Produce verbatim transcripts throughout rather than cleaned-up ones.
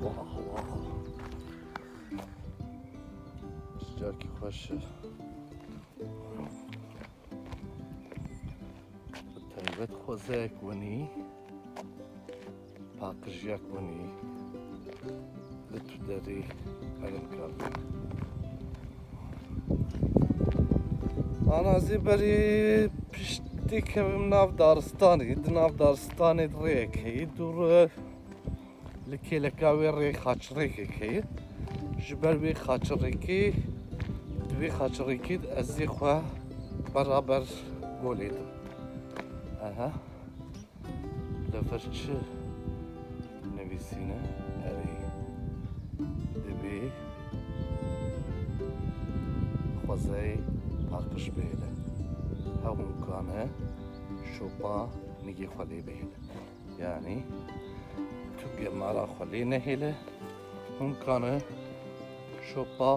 Wah, wah. Sıcakî xweş e. Bi taybet xwezayek winî, paqijiyek winî li tu derî herin karbin. Ana zî berî piştî kevim nav daristanê, di nav daristanê rêyek heye, dûr li kêleka wê rê xaçrêkek heye. Ji ber wê xaçrêkê, di wê xaçrêkê de ez ê xwe beraber golê dim. Aha. Li vir çi nivîsîne? Erê. Divê xwezayê paqij bihêle. Hewnkane şopa nigê xwe lê bihêle. Yanî tu gemara xwe lê nehêle, hûn kane şopa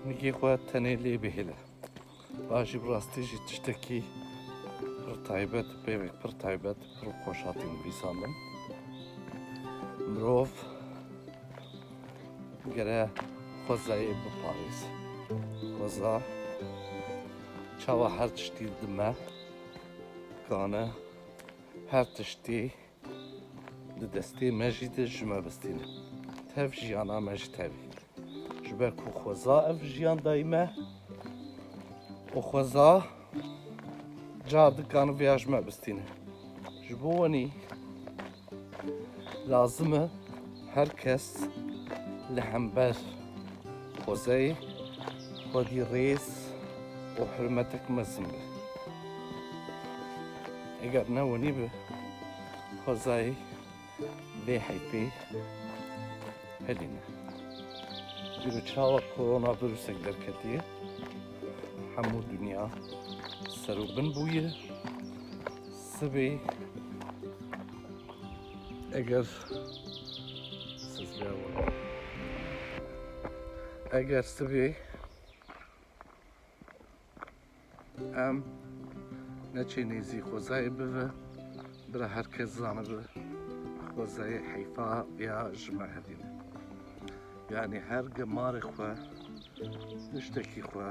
nigê xwe tenê lê bihêle. Ba jî bi rastî jî tiştekî pir taybet, peyvek pir taybet, pir xweş hatî nivîsandin. Mirov gere xwezayê biparêze. Xweza çawa her tiştî dime, kane her tiştî di destê me jî de ji me bistîne. Tev jiyana me jî tevî. Ji ber ku xweza ev jiyan dayî me û xweza car dikan viya ji me bistîne. Ji bo wenî lazim e her kes li hember xwezayê xwedî rêz û hurmetek mezin be. Eger ne wenî be, xwezayê vê heyfê helîne. Dîro çawa koronavîrusek derketiye, hemû dinya serûbin bûye. Sibê eger siz vê eger sibê Em neçê nêzî xwezayê bive, bira her kes zanibe xwezayê heyfa ya ji me hedîne. Yanî her gemarê xwe, tiştekî xwe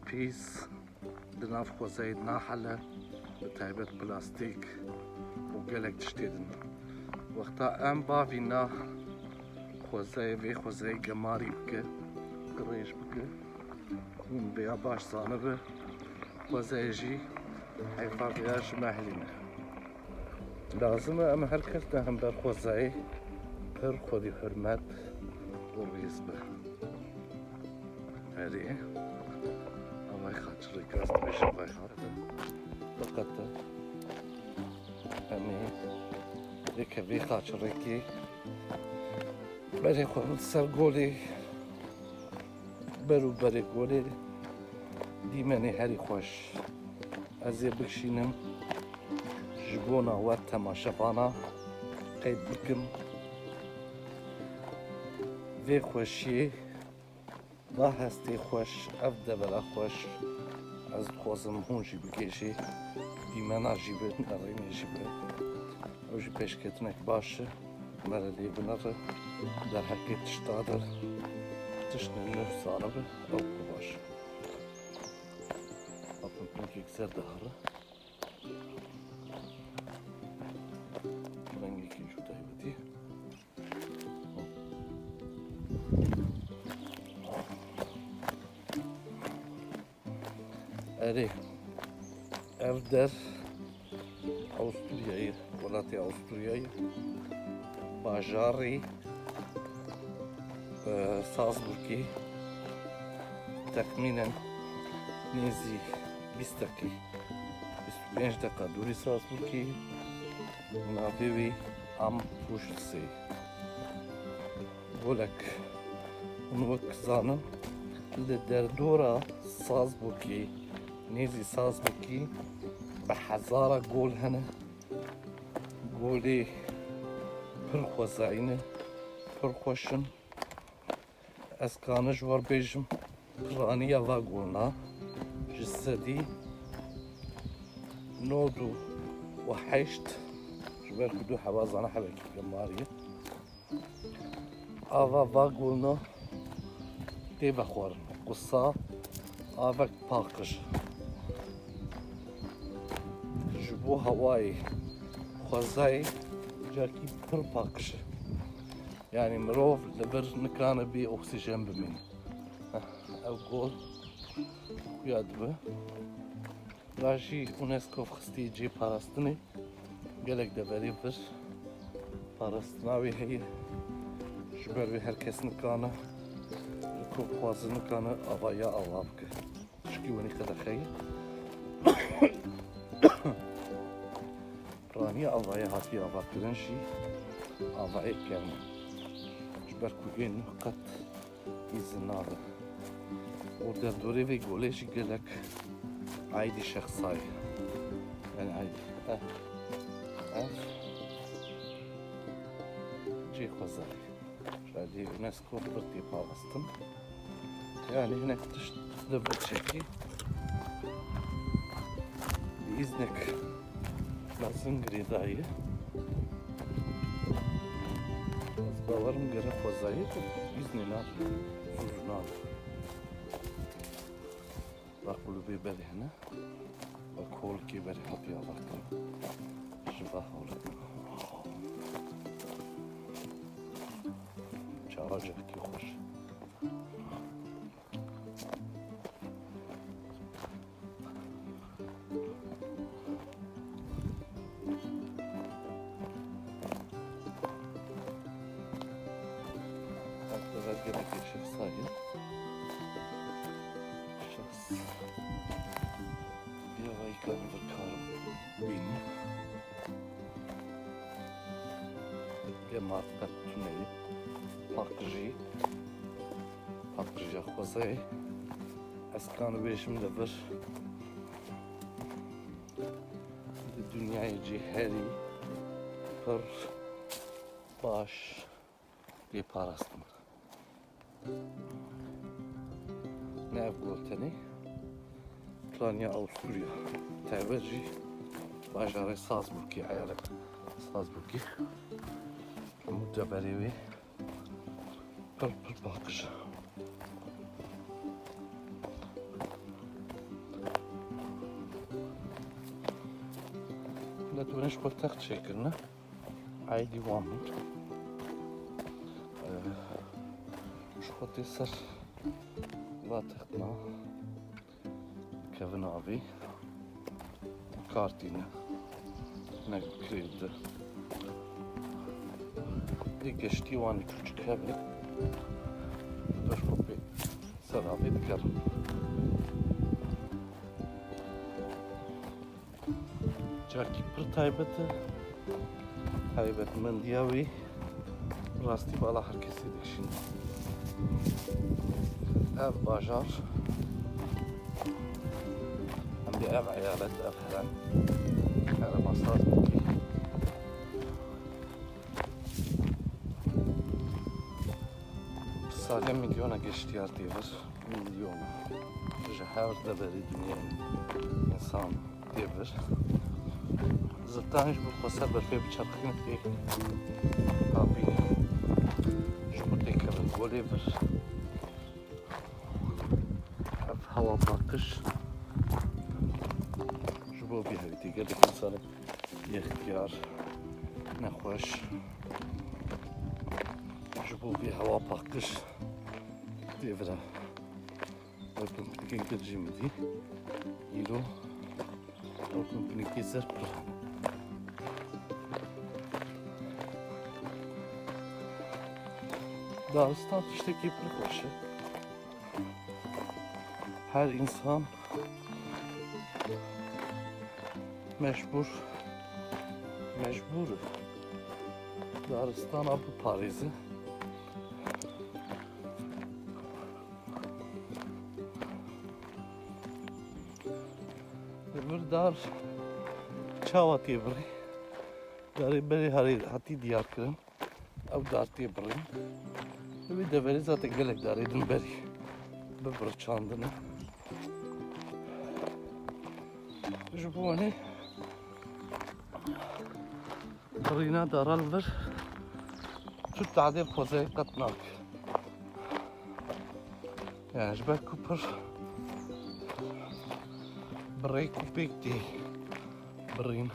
pîs di nav xwezayê nahele, bi taybet plastîk û gelek tiştê din. Wexta em bavîna xwezayê, vê xwezayê gemarî bike, qirêj bike, hûn vêya baş zanibe, xwezayê jî heyfa vêya ji me helîne. Lazim e em her kes de hember xwezayê pir xwedî hurmet û rêz be. Erê, avay xaçirêk ez dibêjim vay hat. Biqete. Em ê yeke vê xaçirêkê berê xwe ser golê, ber û berê golê dîmenê herî xweş. Ez ê bikişînim ji bona we temaşevana qeyd bikim. Vê xweşiyê Va hestê xweş, ev devera xweş, ez dixwazim hûn jî bigêjê, dîmena jî bi, nerînê jî bi. Ew jî pêşketinek baş e, mere lê binere, derheqê tişta de, tiştê nû zanibe, ew ku baş e. Apim pinkek zer dihare. Rengekî jû taybetî. Erê, ev der Avusturyayê, welatê Avusturyayê, bajarê, e, Salzburgê, texmînen nêzî bîst deqî, bîst û pênc deqa dûrî Salzburgê, navê wî Am Puschsee. Golek hûn wek zanin, li derdora Salzburgê, nêzî Salzburgê bi hezara gol hene. Golê pir xwezayî ne, pir xweş in. Ez kane ji we re bêjim, piraniya va golna ji sedî, Nod û heşt, ji ber ku du heva zana hevekî gemar ye. Ava va gulna tê vexwarin. Qusa avek paqij. Ji bo hewayê xwezayê cakî pir paqij e. Yanî mirov li vir nikane bê oksîjen bimîne. Heh, ev gol xuya dibe. Ra jî UNESCO xistî cê parastinê, gelek deverê vir parastina wê heye. Ji ber wê her kes nikane, li ku bixwazin nikane avaya ava bike. Tişkî wenî qedexe ye. Piraniya avayê hatiye avakirin jî avayê kevn e. Ji ber ku ên qet îzin nabe. Û derdorê vê golê jî gelek aîdî şexsa ye. Yanî aîdî. Ev, ev cê xwezayê. Şaidî UNESCO pir tê parastin. Yanî hinek tişt li vir çekî. Bi îznek mezin girêdayî. Ez bawerim gere xwezayî tu îznê nade. Zû zû nade. Bak, li vê berê hene. Bak, holkê berê hatiye avakirin. Ji va holê. Çawa cihekî xweş. Ev dever gelekî şexsa ye. Şexs. Vê avayî karin vir karin bîne. Gemar qet tune ye. Paqijî. Paqijiya xwezayê. Ez kan bêjim li vir. Di dinyayê cî herî pir baş tê parastin. Ne ev gol tenê, planya Avusturya. Taybet jî bajarê Salzburgê, eyalet Salzburgê. Hemû deverê wê pir pir paqij e. Millet wene ji xwe text çêkirine. Aîdî wan bûn. Ji xwe tê ser va textna. Kevin avê. Kartî ne. Ne kirêt de. Dê geştî wan ê çûçik hebe. Ber xwe pê ser avê digerin. Cakî pir taybet e. Taybetmendiya wî rastî bala her kesî dikişîne. Ev bajar, em dê ev eyalet, ev herem, herema Salzburgê. Saliya milyona geştiyar tê vir. Milyona. Ji her deverê dinyayê însan tê vir. Ziltanê ji bo xwe ser berfê biçerxîne tê kapî. Ji xwe tê kevin golê vir. Ev hewa paqij. Ji bo vî hevî tê gelek însanê yextiyar, nexweş. Ji bo vî hewa paqij tê vira. Ev kompinikên gel jî min dî. Îro ew kompinikê zer pir. Daristan tiştekî pir xweş e. Her însan mecbûr, mecbûr e daristana biparêze. Li vir dar çawa tê birî? Darê berê herê hatî diyar kirin. Ew dar tê birîn. Li vê deverê zaten gelek darê din berî bibirçandine. Ji bo wanê Birîna dara li vir tu tadê xwezayê qet nake. Yani ji ber ku pir bi rêk û pêk tê birîn.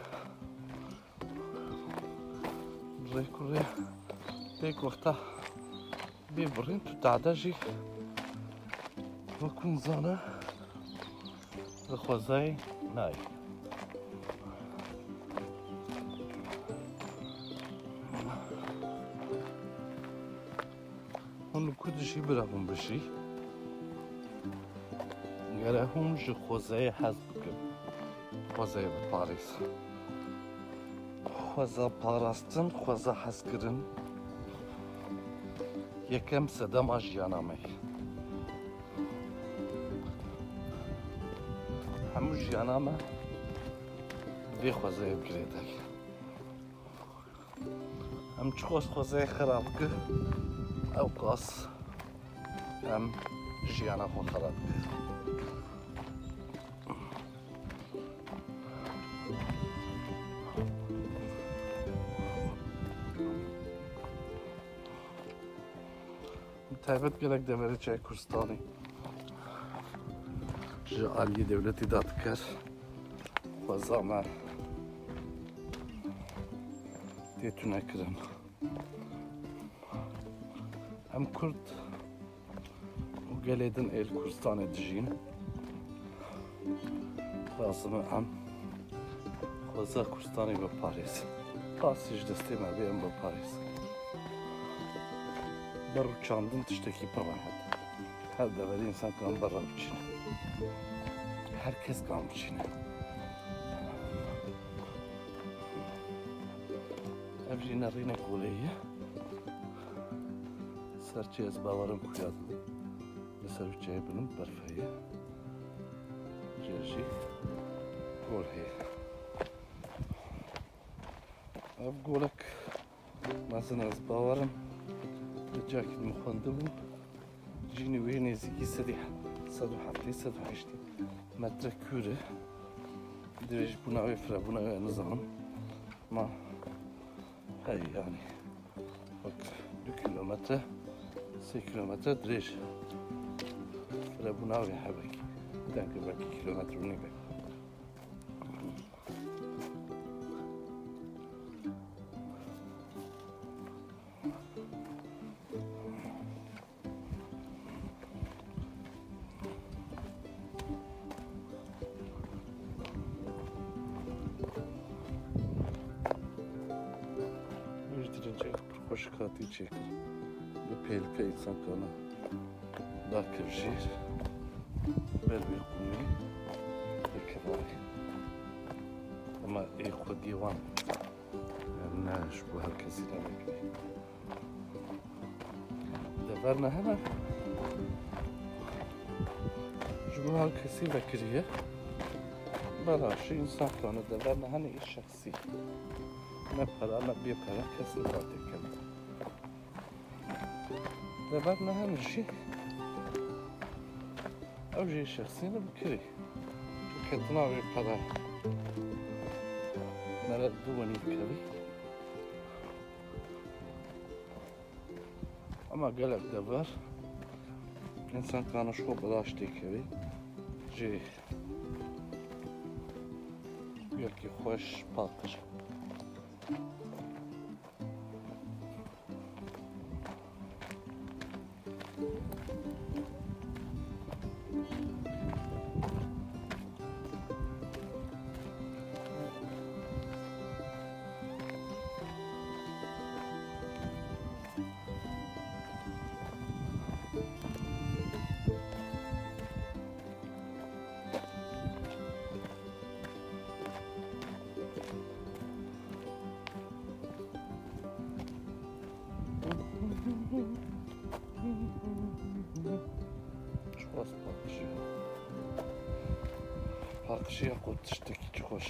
Bi rêk û rê pêk wexta bê birîn tu tade jî wekû nizane li xwezayê nayê. Hûn li ku dijî bira hûn bijî. Gere hûn ji xwezayê hez bikin. Xwezayê biparêz. Xweza parastin, xweza hezkirin. Yekem sedema jiyana me ye. Hemû jiyana me vê xwezayê bi girêdayî. Em çiqas xwezayê xerab kir, ew qas em jiyana xwe xerab kir. Taybet gelek deverê Çiyayê Kurdistanê ji aliyê dewletê dadiker xweza me tê tunekirin. Em Kurd û gelê din ê li Kurdistanê dijîn. Lazim e em xweza Kurdistanê biparêzin. Qasî ji destê me bê em biparêzin. Ber û çandin tiştekî pir rehet e. Her deverê însan kan ber re biçîne. Her kes kan biçîne. Ev jî nerîne kolê ye. Ser çê ez bawerim xuya dibû. Li ser wî çiyayê bilind berf heye. Jê jî gol heye. Ev golek mezin e, ez bawerim li ciyakî min xwendibûm. Jînî wê nêzîkî sedî, sed û heftê, sed û heştê metre kûr e. Dirêjbûna wê, firebûna wê nizanim. Ma hey, yanî wek du kilometre, sê kilometre dirêj. Firebûna wê hebekî. Tenke belkî kilometre û nîvek. Ji dirincek pir xweşik hatî çêkirin. Bi pêlke însan kana dakir jêr. Ber wê qûnê bikeve wê. Ema ê xwediyê wan, yani ne ji bo her kesî ne bikirî. Dever ne hene ji bo her kesî vekiriye. Belaş însan kane, dever ne hene, î şexsî. Ne pera ne bê pera kes nikare têkeve. Dever ne hene jî ew jî şexsî ne bikirî. Ketina wê pera mere du wenî bikevî. Ama gelek dever însan kane ji xwe belaş têkevî. Jê gelkî xweş, paqij. Çiqas paqijî. Paqijî ya ku tiştekî çi xweş.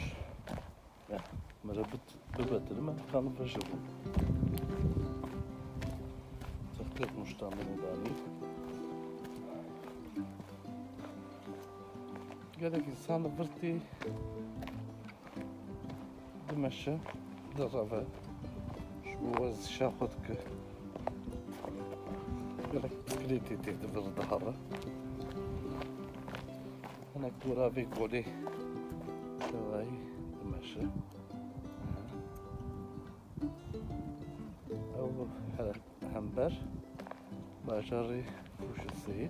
Ya, mere bit-, bibe dilim, em kanin vejibûn. Teqlêt muştan min danî. Gelek însan li vir tê. Dimeşe, direve, ji bo werzişa xwe dike. Gelek piskilêtê tê di vir dihere. Hinek gora vê kolê tevayî dimeşe. Ew here hember bajarê Kûşiseyê.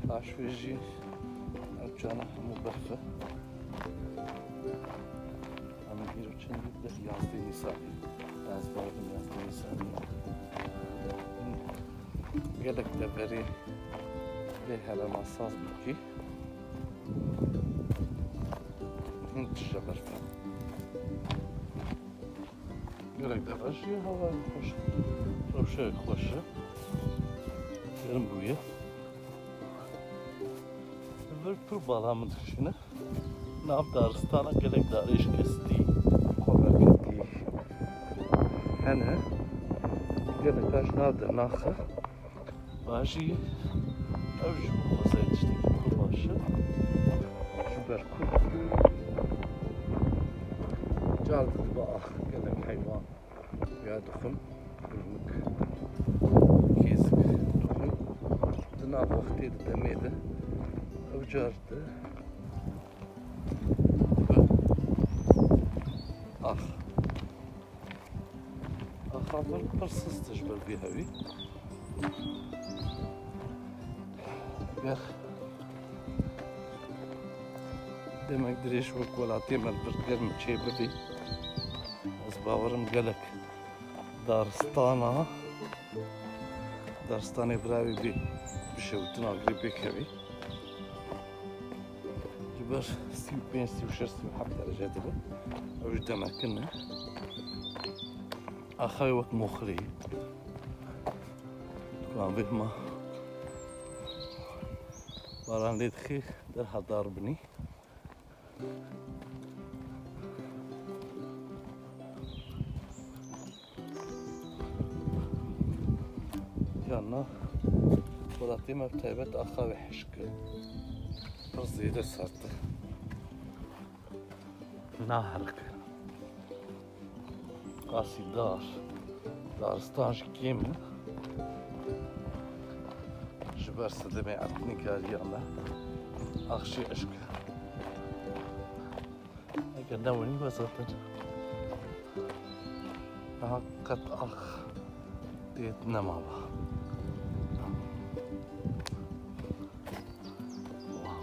Paşvê jî ev çana hemû berf e. Em îro çend deh yazdeh Nîsanê. Ez barim yazdeh Nîsanê. Gelek deverê lê herema saz bûkî. Hin tije berf e. Gelek dever jî hewa xweş, rewşe xweş e. Germ bûye. Li vir pir bala min dikişîne. Nav daristana gelek darê şikestî, xweberketî hene. Gelek taş nav de naxe. Bajî ev ji bo xwezayê tiştekî pir baş e. Ji ber ku car dibe ax gelek heywan ya dixwin, gurmik, kêzik dixwin. Di nav wextê di demê de ev car de dibe ax. Axa pir, pir sist e ji ber vê hewî. Ger demek dirêj wek welatê me li vir germ çêbibî, ez bawerim gelek daristana, daristanê vira wî bê bişewtin, agirê pêkevî. Ji ber sî û pênc, sî û şeş, sî û heft derece dibe. Ew ji demekin e. Axayê wek moxilê. Turan vê hema baran lê dixê derha dar binî. Ya na, welatê me bi taybet axa wê hişk e. Pir zêde sert e. Naherike. Qasî dar, daristan jî kêm e. Ji ber sedemê etnîkariya me, ax jî hişk e. Eger ne winî be zaten niha qet ax tê nemaba. Wow.